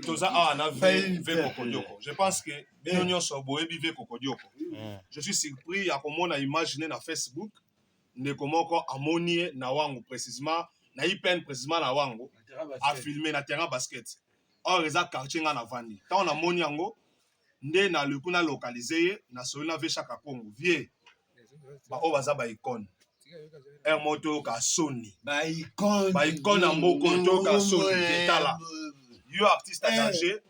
Toza awa na V Kokodioko. Je pense que bino nyonso boyebi V Kokodioko. Je suis surpris ya komona image ne na Facebook. Ndeko moko amoni ye na wango précisément na IPN précisément na wango a filmé na terrain basket. Or eza quartier nga na vandi. Tango namoni yango nde na luku na localiser ye na soli na V Shaka Congo. Vieux ba oyo baza ba icône. Heure moko toyoka soni. Ba icône. Ba icône ya mboka oyo toyoka soni. Tala. Yo artiste ya danger.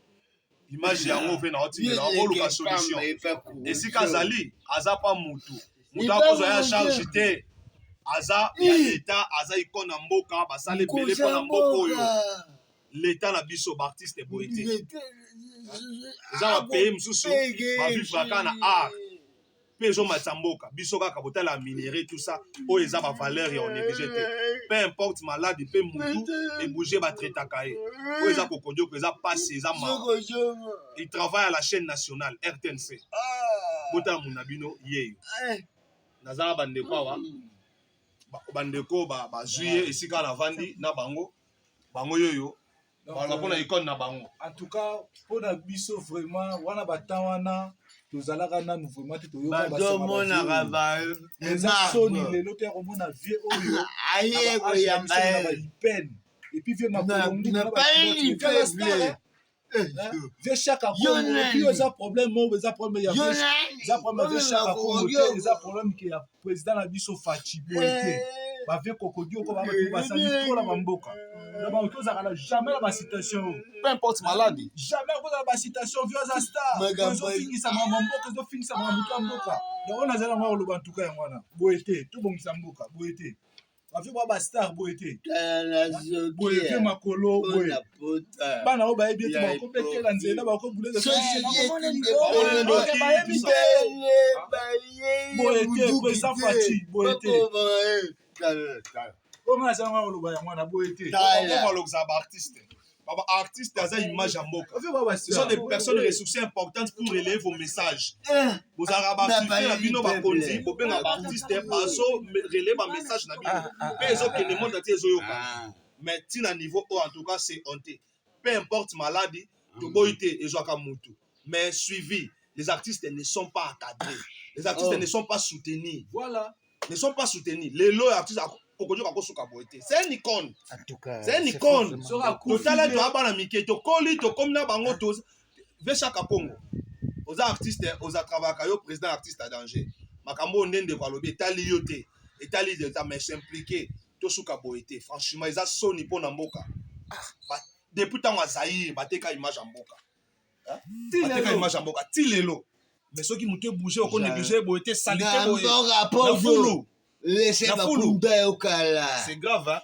Image yango mpe na otindela oluka solution. Esika azali aza pa mutu. Mutu akozwa ya charge te. Aza ya l'État, aza icône ya mboka, basali ebele mpo na mboka oyo. L'État na biso ba artiste boye te. Eza ba pays mosusu ba vivre kaka na art. Mpe ezomatisa mboka biso kaka botala minerai tout ça oyo eza ba valeur ya onéglige te. Peu importe malade mpe mutu ebouge batraitaka ye. Oyo eza kokodioko eza pasi eza mawa. Il travaille à la chaîne nationale RTNC. Botala muna bino yeyo. Naza na bandeko awa bandeko bazwi ye esika navandi na bango bango yoyo baloba mpona icône na bango. En tout cas mpona biso vraiment wana batemps wana tozalaka nanu vraiment te toyoka bazomonaka eza soni lelo te ya komona vie oyo aye koyamba na baipene et puis vie makolo vie Shaka Congo et puis eza problème moko eza problème ya eza problème ya vie Shaka Congo te eza problème ke ya président na biso Fatshi boye te ba vie Kokodioko ba bato basali trop na bamboka na bango tozalaka na jamais na bacitation oyo peu importe maladie jamais okozala bacitation vie aza star ezofingisa makambo ya mboka ezofingisa makambo moto ya mboka donc oyo nazali yango koloba ntuka yango wana boye te tobongisa mboka boye te bavie ba bastar boye te boye vie makolo boye bana oyo bayebi ete bakobetela nzela bakobuleza bayebi te boye te président Fatshi boye te oyo nga nazali yango koloba yango wana boye te balokisa ba artiste ba artiste aza image ya mboka. Ce sont des personnes ressources importantes pour relayer vos messages. Bozalaka ba artiste na bino bakonzi bobenga ba artiste bazo relayer ba message na bino mpe ezokende monde entier ezoyoka. Mais tina niveau oyo en tout cas c'est honteux. Peu importe maladie toboyi te ezwaka mutu mais suivi les artistes ne sont pas encadrés. Les artistes ne sont pas soutenus. Voilà. Ne sont pas soutenus. Lelo artiste Kokodioka akosuka boye te. C'est une icône. C'est une icône. Totala toa bana mike tokoli tokomi na bango to ve Shaka Congo. Oza artiste, oza travaillaka yo président artiste à danger. Makambo oyo nde ndeko alobi etali yo te. Etali l'État mais s'impliquer tosuka boye te. Franchement eza soni mpo na mboka. Depuis ntango ya Zaïre bateka image ya mboka. Bateka image ya mboka ti lelo. Mais soki moto ebouge oko néglige boye te salite boye. Na fulu. Laissez Na fulu. bakunda yo kala. C'est grave hein.